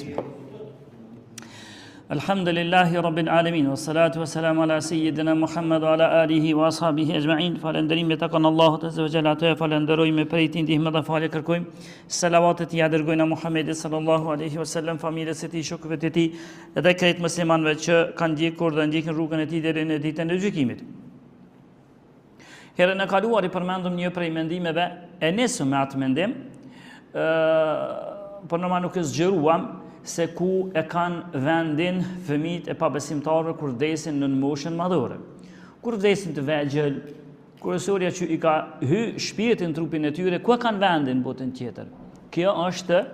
Bismillah. Alhamdulillahi Rabbil Alamin, wa salatu wa salam ala Sayyidina Muhammad wa ala alihi wa ashabihi ajma'in. Falënderimi i takon Allahut Azza wa Jalla, atë e falënderojmë prej tij ndihmë dhe falje kërkojmë. Salavatet ia dërgojna Muhammedit sallallahu alaihi wasallam, familjes së tij, shokëve të tij dhe krejt muslimanëve që kanë ndjekur dhe ndjekin rrugën e tij deri në ditën e gjykimit. Herën e kaluar i përmendëm një prej mendimeve e nisëm me atë mendim, ë por normal nuk e zgjeruam se ku e kanë vendin fëmijët e pabesimtarëve kur vdesin në moshën madhore. Kur vdesin të vegjël, kryesorja që i ka hy shpirti në trupin e tyre, ku e kanë vendin në botën tjetër? Kjo është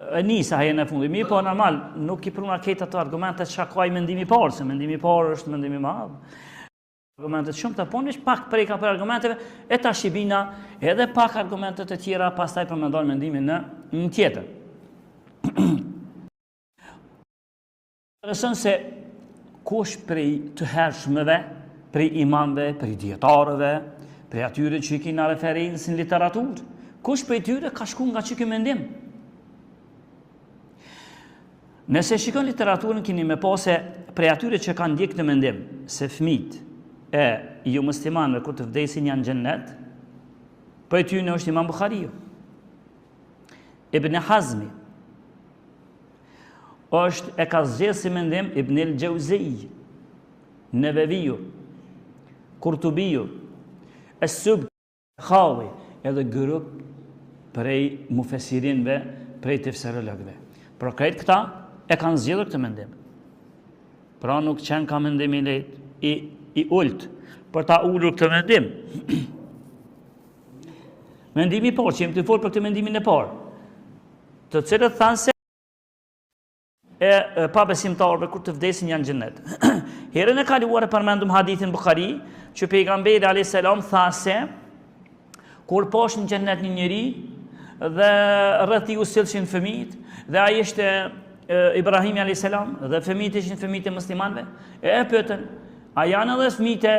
E nisa herën e fundit, mirëpo normal, nuk i pruna krejt ato argumente që ka ai mendimi i parë, se mendimi i parë është mendim i madh. Argumentet shumë të po veç pak preka prej argumenteve, e tash i bina edhe pak argumentet e tjera, pastaj përmendon mendimin në, në tjetër. Intereson se kush prej të hershmëve, prej imamëve, prej dijetarëve, prej atyre që i kina referencë në literaturë, kush prej tyre ka shku nga qiky mendim? Nëse shikon literaturën, kini me pa se prej atyre që kanë ndjek këtë mendim, se fmijt e jo muslimanëve kur të vdesin janë xhennet, prej tyre është imam Buhariu. Ibn Hazmi, është e ka zgjedh si mendim Ibn el Xheuzij, Neveviu, Kurtubiu, Es-Subki, Sakhavi, edhe grup prej mufesirinve, prej tefsirologëve. Pra krejt këta e kanë zgjedhur këtë mendim. Pra nuk qenka mendim i lehtë, i, i ulët, për ta ulur këtë mendim. Mendimi i parë, që jemi tu folë për këtë mendimin e parë, të cilët thanë se e, e pabesimtarëve kur të vdesin janë xhennet. Herën e kaluar e përmendëm hadithin Bukhari, që pejgamberi a.s. tha se kur pashë në xhennet një njeri dhe rreth tij u sillshin fëmijët dhe ai ishte Ibrahimi a.s. dhe fëmijët ishin fëmijët e muslimanëve, e e pyetën, a janë edhe fëmijët e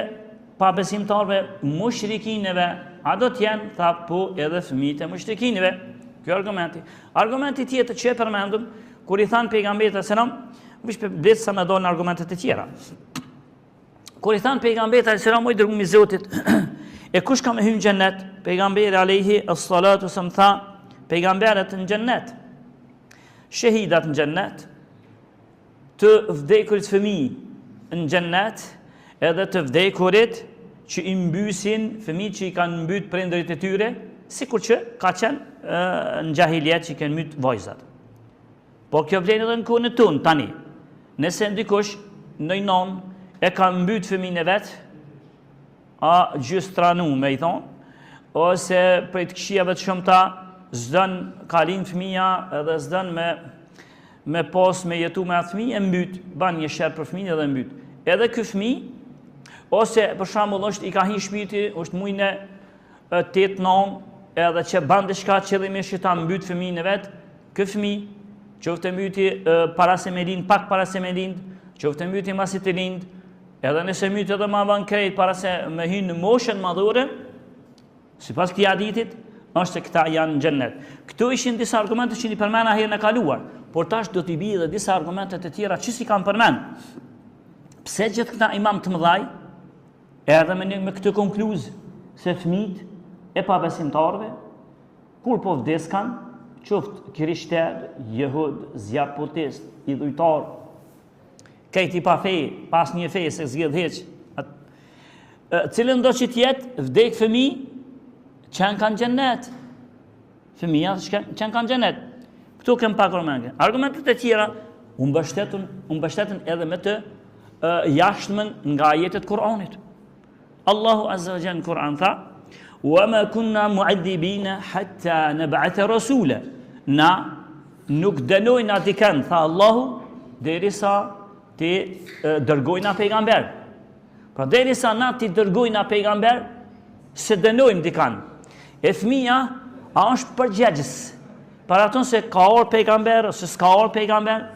pabesimtarëve mushrikinëve, a do të jenë, tha po edhe fëmijët e mushrikinëve. Ky argumenti. Argumenti tjetër që e përmendëm, kur i thanë pejgamberit alejhi selam, veç për bletë sa me dalë në argumentet e tjera. Kur i thanë pejgamberit alejhi selam, o i dërgumi i Zotit, e kush ka me hy në xhennet? Pejgamberi alejhi salatu selam tha, pejgamberët në xhennet, shehidat në xhennet, të vdekurit fëmijë në xhennet, edhe të vdekurit që i mbysin fëmijët që i kanë mbyt prindërit e tyre, sikur që ka qenë në xhahilijet që i kanë mbyt vajzat. Por kjo vlen edhe në kohën tonë tani. Nëse dikush ndonjë nonë e ka mbyt fëmijën e vet, a gjysë tranu me i thonë, ose prej të këqijave të shumta, s'don ka lind fëmija edhe s'don me, me pas me jetu me atë fëmijë e mbyt, ban një sherr për fëmijën edhe mbyt. Edhe ky fëmijë, ose për shembull është i ka hi shpirti, është mujin e 8 9 edhe që ban diçka qëllimisht që ta mbyt fëmijën e vet, ky fëmijë qoftë e mbyti para se me lind, pak para se me lind, qoftë e mbyti masi të lind, edhe nëse mbyt edhe ma vonë krejt para se me hy në moshën madhore, Sipas këtij hadithit, është se këta janë në xhennet. Këto ishin disa argumente që i përmenda herën e kaluar, por tash do t'i bi edhe disa argumente të tjera që s'i kam përmend. Pse gjithë këta imam të mëdhaj erdhën me, një, me këtë konkluzë se fëmijët e pabesimtarëve kur po vdeskan, qoftë krishter, jehud, zjaputist, idhujtar, Krejt i pa fe, pa asnjë fe, s'e zgjedh hiç. Cilëndo që t'jetë, vdek fëmi, qenka n'xhennet. Fëmija, qenka n'xhennet. Këtu kem pak argumente. Argumentet e tjera, u mbështetën, u mbështetën edhe me të jashtmen nga ajetet Kur'anit. Allahu Azza wa Jalla në Kur'an tha: "Wa ma kunna mu'adhibina hatta nab'atha rasula." Na nuk dënojna dikën, tha Allahu, derisa t'i dërgojna pejgamber. Pra derisa na t'i dërgojna pejgamber, s'e dënojmë dikan. E fëmija, a është përgjegjës? Për atë se ka ardhë pejgamber, ose s'ka ardhë pejgamber,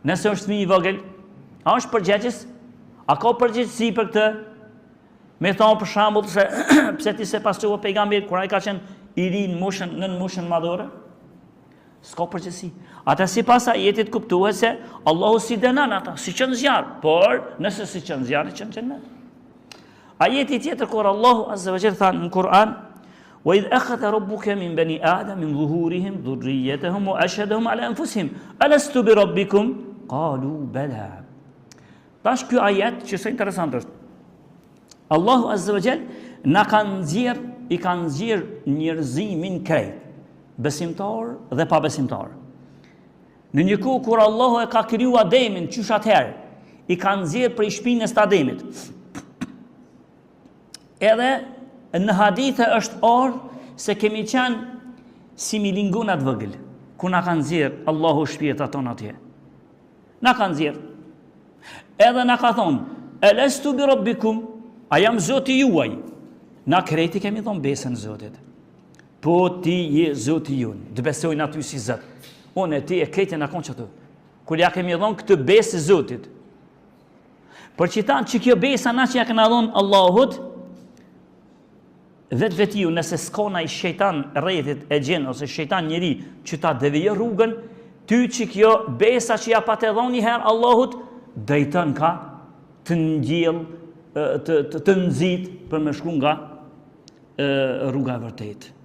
Nëse është fëmijë i vogël, a është përgjegjës? A ka përgjegjësi për këtë? Me thonë për shembull se pse ti s'e pasove pejgamberin kur ai ka qenë i ri në moshën nën moshën madhore? S'ka përgjegjësi. Ata sipas ajetit kuptohet se Allahu s'i dënon ata, s'i çon n'zjarr, por nëse s'i çon n'zjarr, i çon n'xhennet. Ajeti tjetër kur Allahu azza wa jall tha në Kur'an, "Wa idh akhadha rabbuka min bani adam min zuhurihim dhurriyyatahum wa ashhadahum ala anfusihim, alastu bi rabbikum?" Qalu bala. Tash ky ajet që sa interesant është. Allahu azza wa jall na ka nxjerr, i ka nxjerr njerëzimin krejt, besimtar dhe pabesimtar. Në një kohë kur Allahu e ka kriju Ademin, qysh atëherë, i ka nxjerr prej shpinës të Ademit. Edhe në hadithe është ardhë se kemi qenë si milingona të vogël, ku na ka nxjerr Allahu shpirtat tonë atje. Na ka nxjerr. Edhe na ka thonë, Elestu bi rabbikum, a jam zoti juaj? Na krejt i kemi dhonë besën zotit. Po ti je zoti jonë, të besojna ty si zot. Unë e ti e krejt jena konë qaty. Kur ja kemi dhonë këtë besë zotit. Por qita që kjo besa na që ja kena dhonë Allahut, vetvetiu nëse s'ka naj shejtan rrethit e xhin ose shejtan njeri që ta devijë rrugën, ty që kjo besa që ja pate dhonë një herë Allahut, drejton ka të ndjell, të, të, të nxit për me shku nga e, rruga e vërtetë.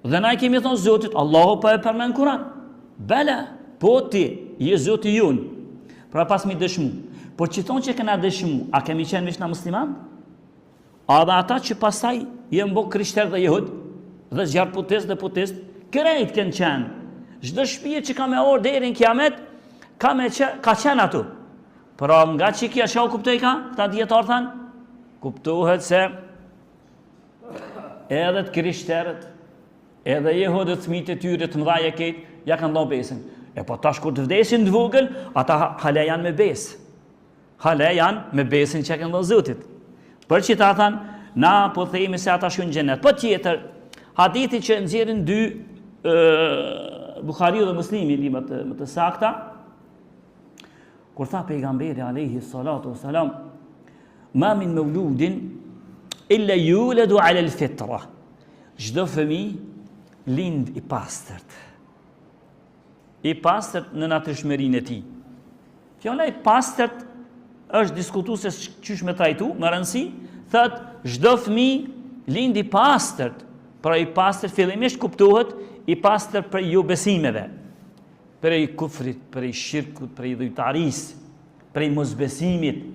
Dhe na i kemi thonë Zotit, Allahu po e përmend n'Kuran. Bela, po ti, je Zoti jonë. Pra pasmi dëshmu. Por që thonë që kena dëshmu, a kemi qenë veç na musliman? A dhe ata që pastaj janë bo krishterë dhe jehud, dhe zjarrputist dhe putist, krejt kenë qenë. Çdo shpirt që ka me ardh deri në kiamet, ka, me qe, ka qenë aty. Pra nga që kjo çka u kuptojka, këta dijetarë thanë, kuptohet se edhe të krishterët, edhe jehudët fmijt e tyre të mdhaj e krejt, ja kanë dhonë besën. E po tash kur të vdesin të vogël, ata hala janë me besë. Hala janë me besën që ja kanë dhënë Zotit. Për qita thanë, na po themi se ata shkojnë në xhenet. Po tjetër, hadithi që nxjerrin dy e, Buhariu dhe Muslimi, librat të, më të sakta, kur tha pejgamberi alayhi salatu wasalam, ma min mawludin illa yuladu ala al-fitra. Çdo fëmijë lind i pastërt. I pastërt në natyrshmërinë e tij. Fjala i pastërt është diskutu se qysh me trajtu, me rëndësi, thot çdo fëmijë lind i pastërt, pra i pastërt fillimisht kuptohet i pastërt prej jobesimeve, prej kufrit, prej shirkut, prej idhujtarisë, prej mosbesimit.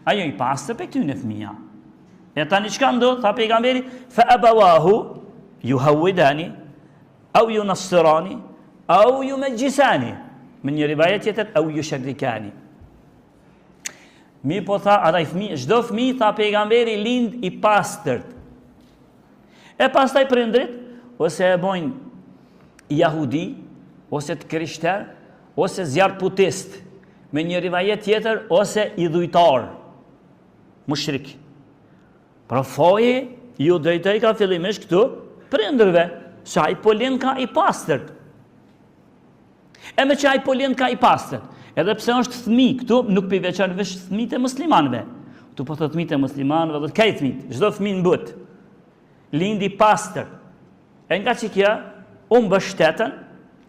Ajo i pastër prej këtyne fëmija. E tani çka ndodh, tha pejgamberi, fa abawahu juhawidani Au junassirani, au jumexhisani, me një rivajet tjetër, au jusherrikani. Mirëpo tha, ata i fëmi, çdo fëmi, tha pejgamberi, lind i pastërt. E pastaj prindrit, ose e bojnë jahudi, ose të krishter, ose zjarrputist, me një rivajet tjetër, ose idhujtar, mushrik. Pra faji ju drejtojka fillimisht këtu prindërve, se ai po lindka i pastërt. E meqë ai po lindka i pastërt, edhe pse është fëmi, këtu nuk po i veçon veç fëmijët e muslimanëve. Këtu po thotë fëmijët e muslimanëve dhe krejt fëmijët, çdo fëmijë në botë. Lind i pastër. E nga që kjo, u mbështetën,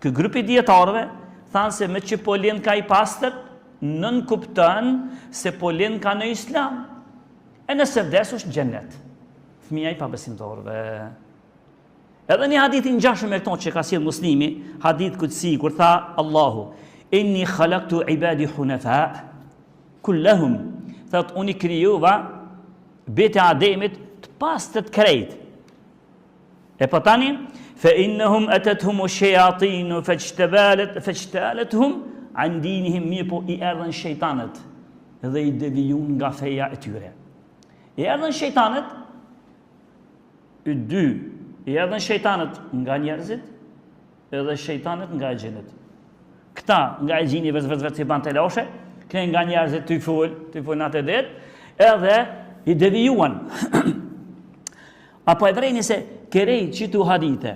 ky grup i dijetarëve, thanë se meqë po lindka i pastër, nënkupton se po lindka në islam. E nëse vdes është në xhennet. Fëmija i pabesimtarëve. Edhe një hadith i ngjashëm me këto që ka sjell Muslimi, hadith kudsi kur tha Allahu: "Inni khalaqtu ibadi hunafa kullahum." Thot unë i krijova bijtë e Ademit të pastërt krejt. E po tani, fe innehum etethum shejatinu fexhtabalet, fexhtalethum an dinihim mirëpo i erdhën shejtanët dhe i devijun nga feja e tyre. I erdhën shejtanët, i dy, i erdhën shejtanët nga njerëzit, edhe shejtanët nga xhinët. Këta nga xhini veç veç veç i ban telashe, këta nga njerëzit tuj fol, tuj fol natë e ditë, edhe i devijuan. A po e vreni se krejt qito hadithe,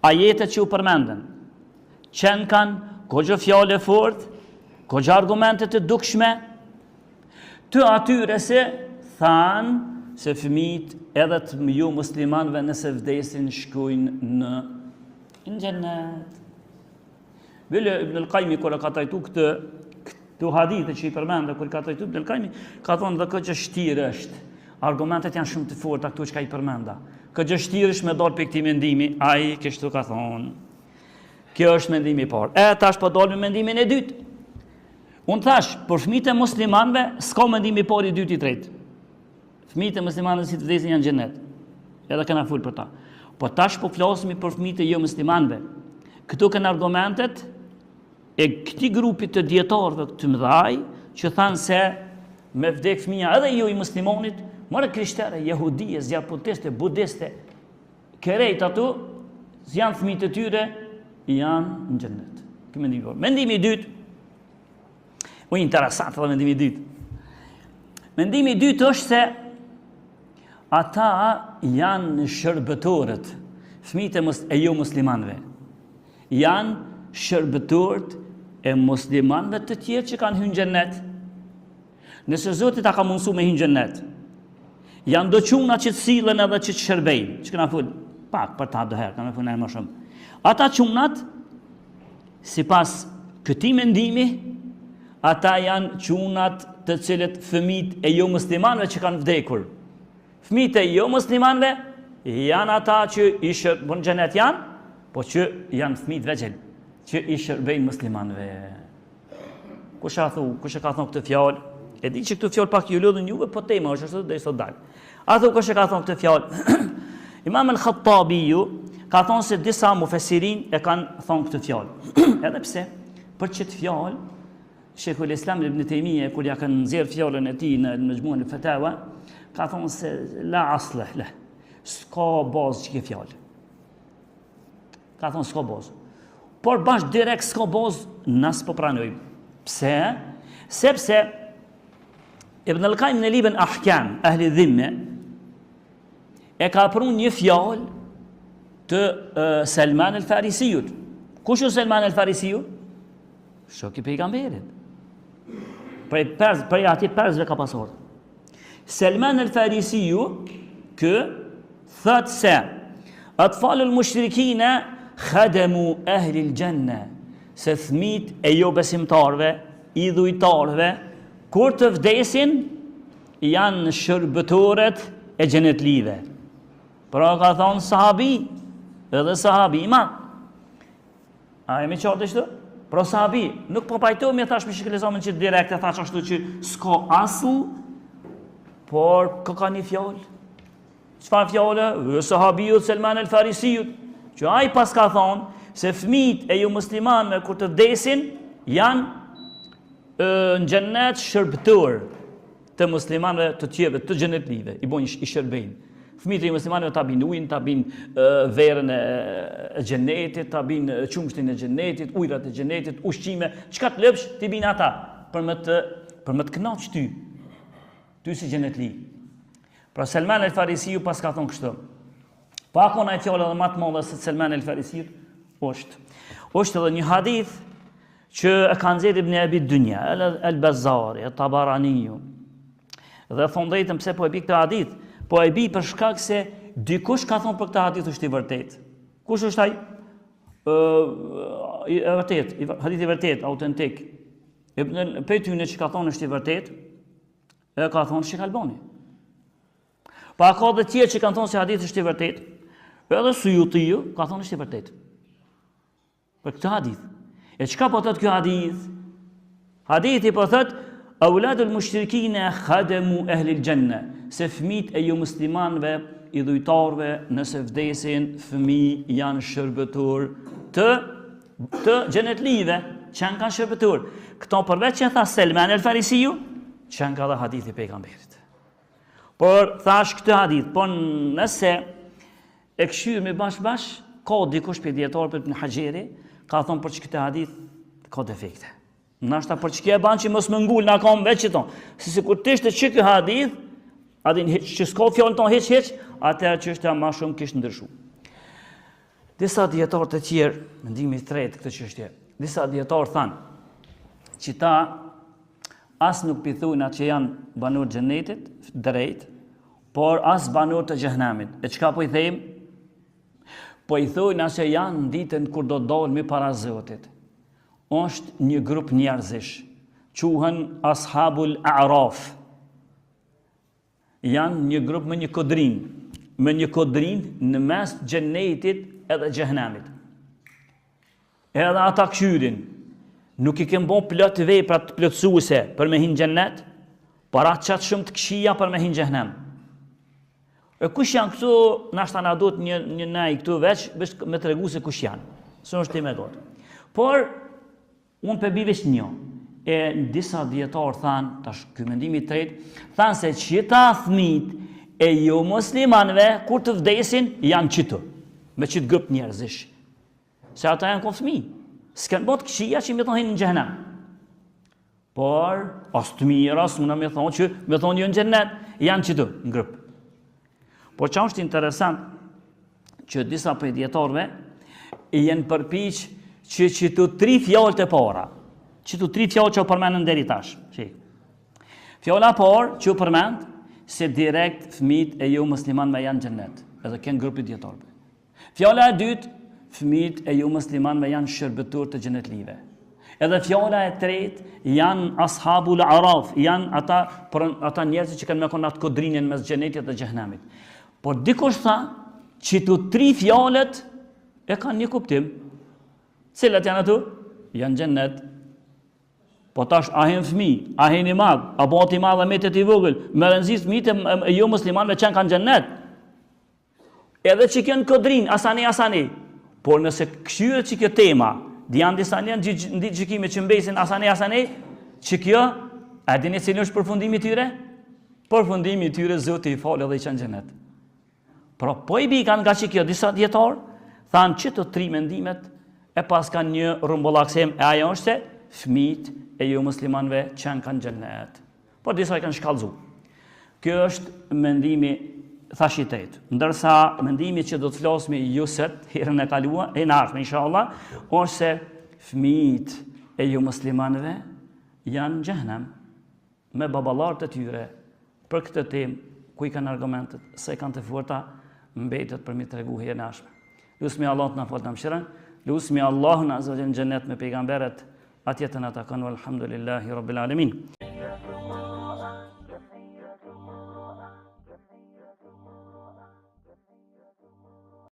ajetet që u përmendën, qenkan koxha fjalë e fort, koxha argumente të dukshme, të atyre se thanë se fëmijët edhe të jo muslimanëve nëse vdesin shkojnë në. Në xhennet. Bile Ibn al-Qayyimi kur e ka trajtu këtë këto hadithe që i përmenda kur i ka trajtu Ibn al-Qayyimi, ka thonë dhe goxha shtirë është. Argumentet janë shumë të forta këto çka i përmenda. Goxha shtirë është me dalë prej këtij mendimi, ai kështu ka thonë. Kjo është mendimi i parë. E tash po dalim me mendimin e dytë. Unë thash, për fëmijët e muslimanëve s'ka mendim i parë, i dytë, i tretë. Fëmijët e muslimanëve si të vdesin janë xhennet. Edhe kena fol për ta. Po tash po flasmi për fëmijët e jo muslimanëve. Këto kanë argumentet e këtij grupi të dijetarëve të mëdhaj që thanë se me vdek fëmija edhe jo i muslimanit, more krishtere, jehudije, zjarrputiste, budiste, krejt ato, janë fëmijët e tyre, janë në xhennet. Ky mendimi i parë. Mendimi i dytë, U interesant edhe mendimi i dytë. Mendimi i dytë është se ata janë shërbëtorët, fëmijët e mos e jo muslimanëve. Janë shërbëtorët e muslimanëve të tjerë që kanë hyrë në xhennet. Nëse Zoti ta ka mundësu me hy në xhennet, janë do çuna që të sillen edhe që të shërbejnë, që kena fol pak për ta do herë, kena fol më shumë. Ata çunat Sipas këtij mendimi, ata janë çunat të cilët fëmijët e jo muslimanëve që kanë vdekur. Fëmijët e jo muslimanëve janë ata që i shërbejnë në xhenet janë, po që janë fëmijë të vegjël, që i shërbejnë muslimanëve. Kush a thu, kush e ka thonë këtë fjalë? E di që këto fjalë pak ju lodhin juve, po tema është ashtu deri sa dal. A thu kush e ka thonë këtë fjalë? Imam al-Khattabiu ka thonë se disa mufesirin e kanë thonë këtë fjalë. Edhe pse për qët fjalë Sheikhul Islam ibn Taymija kur ja kanë nxjerr fjalën e tij në Mexhmuën al-Fatawa, ka thonë se la asle leh. S'ka bazë qikjo fjalë. Ka thonë s'ka bazë. Por bash direkt s'ka bazë, na s'po pranojmë. Pse? Sepse Ibn al-Qayyim në librin Ahkam Ahli Dhimme e ka pru një fjalë të uh, Salman al-Farisiut. Kush është Salman al-Farisiu? Shok i pejgamberit. Prej pers, prej atij persëve ka pas ardhë. Salman al-Farisiu kë thot se atfalul mushrikina khadamu ahli al-janna se fëmijët e jo besimtarëve, idhujtarëve, kur të vdesin janë shërbëtorët e xhenetlive. Pra ka thonë sahabi, edhe sahabi i madh. A jemi qartë kështu? Pra sahabi, nuk po pajtohemi e thash me Shejhul Islamin që direkt e thash ashtu që s'ka asl, por ka ka një fjalë. Çfarë fjale? E sahabiut Selman el Farisiut, që ai pas ka thonë se fëmijët e jo muslimanëve kur të vdesin janë në xhennet shërbëtor të muslimanëve të tjerëve të xhenetlive, i bojnë i shërbejnë. Fëmijët e muslimanëve ta binë ujin, ta binë verën e xhennetit, ta binë qumështin e xhennetit, ujërat e xhennetit, ushqime, çka të lypsh, t'i binë ata për me të për me të kënaq ty. Ty si xhenetli. Pra Selman el Farisiu pas ka thonë kështu. Po a ka naj fjalë edhe ma të madhe se Selman el Farisiu? Është. Është edhe një hadith që e ka nxjerrë Ibn Abi Dunya, El Bazari, El Tabaraniu. Dhe thonë drejtën pse po e bi këtë hadith? Po e bi për shkak se dikush ka thonë për këtë hadith është i vërtetë. Kush është ai? Ë i vërtetë, hadith i vërtetë, autentik. Ibn prej tyne që ka thonë është i vërtetë, e ka thonë Shejh Albani. Po a ka dhe tjerë që kanë thonë se hadithi është i vërtetë, edhe Sujutiu ka thonë është i vërtetë. Për këtë hadith. E çka po thotë ky hadith? Hadithi po thotë Auladul mushrikine khademu ehlil xhenne, se fëmijët e jo muslimanëve, idhujtarëve, nëse vdesin, fëmijë janë shërbëtor të të xhenetlive, që janë kanë shërbëtor. Këto përveç që tha Selman el Farisiu, që janë ka dhe hadithi pejgamberit. Por thash këtë hadith, po nëse e këshyrmi bash bash, ka dikush prej dijetarëve Ibn Haxheri, ka thonë për që këtë hadith ka defekte. Nashta për që kjo e banë që mos më ngul, na kam veç që tonë. Se sikur të ishte që ky hadith, a din që s'ka fjalën tonë hiç hiç, atëherë çështja ma shumë kish ndryshu. Disa dijetarë të tjerë, mendimi i tretë këtë çështje, disa dijetarë thanë që ta as nuk pi thujna që janë banorë xhenetit, drejt, por as banorë të xhehenemit. E çka po i thejmë? Po i thojnë se janë në ditën kur do dalmi para Zotit. Është një grup njerëzish, quhen Ashabul A'raf. Janë një grup me një kodrinë, me një kodrinë në mes xhenetit edhe xhehnemit. Edhe ata kqyrin, nuk i kem bo plot vepra të plotësuese për me hi në xhennet, por aq shumë të këqija për me hi në xhehnem. E kush janë këtu, nashta na duhet një, një nej këtu veç, veç me tregu se kush janë. Se është temë e gatë. Por, unë pe bi veç një. E disa dijetarë thanë, tash ky mendimi i tretë, thanë se qita fmijt e jo muslimanve, kur të vdesin, janë qitu, me qit grup njerëzish. Se ata janë kon fëmijë. S'kanë bo të këqija që me thonë hinë në xhehnem. Por, as të mira, s'muna me thonë që me thonë jo në xhennet, janë qitu, në grup. Por që është interesant, që disa prej dijetarëve, i janë përpiq që qitu tri fjalët e para, qitu tri fjalët që u përmendën deri tash. Shik. Fjala e parë që u përmend, se direkt fëmijët e jo muslimanëve janë xhennet, edhe ken grupi dijetarëve. Fjala e dytë, fëmijët e jo muslimanëve janë shërbëtorë të xhenetlive. Edhe fjala e tretë, janë ashabul araf, janë ata për ata njerëz që kanë me kon atë kodrinën mes xhenetit dhe xhehenemit. Por dikush tha, qitu tri fjalët e kanë një kuptim. Cilat janë ato? Janë xhenet. Po tash a hin fëmi, a hin i madh, a bëhet i madh a metet i vogël, me rëndësi fëmijët e jo muslimanëve që kanë xhenet. Edhe që kjo në kodrinë, asanej, asanej. Por nëse kqyret që kjo tema, di janë disa një në gjykime që mbesin asanej, asanej, që kjo, a dini cili është përfundimi i tyre? Përfundimi i tyre, Zoti i falë edhe i çon xhenet. Pra, po i bi kanë nga që kjo disa dijetarë, thanë që të tri mendimet, e pas kanë një rrumbullaksim, e ajo është se fmijt e jo muslimanve që kanë xhenet. Por disa i kanë shkallëzu. Kjo është mendimi thash i tretë. Ndërsa mendimi që do të flasmi ju set, herën e kaluar, e në ardhme, inshallah, është se fëmijët e jo muslimanëve janë në xhehenem me baballarët e tyre për këtë temë ku i kanë argumentet, se i kanë të forta, mbetet për mi tregu herën e ardhshme. Lusmi Allahun të na falë të na mëshiron, lusmi Allahun azze ve xhel në xhennet me pejgamberët, atje të na takon, walhamdulillahi rabbil alemin.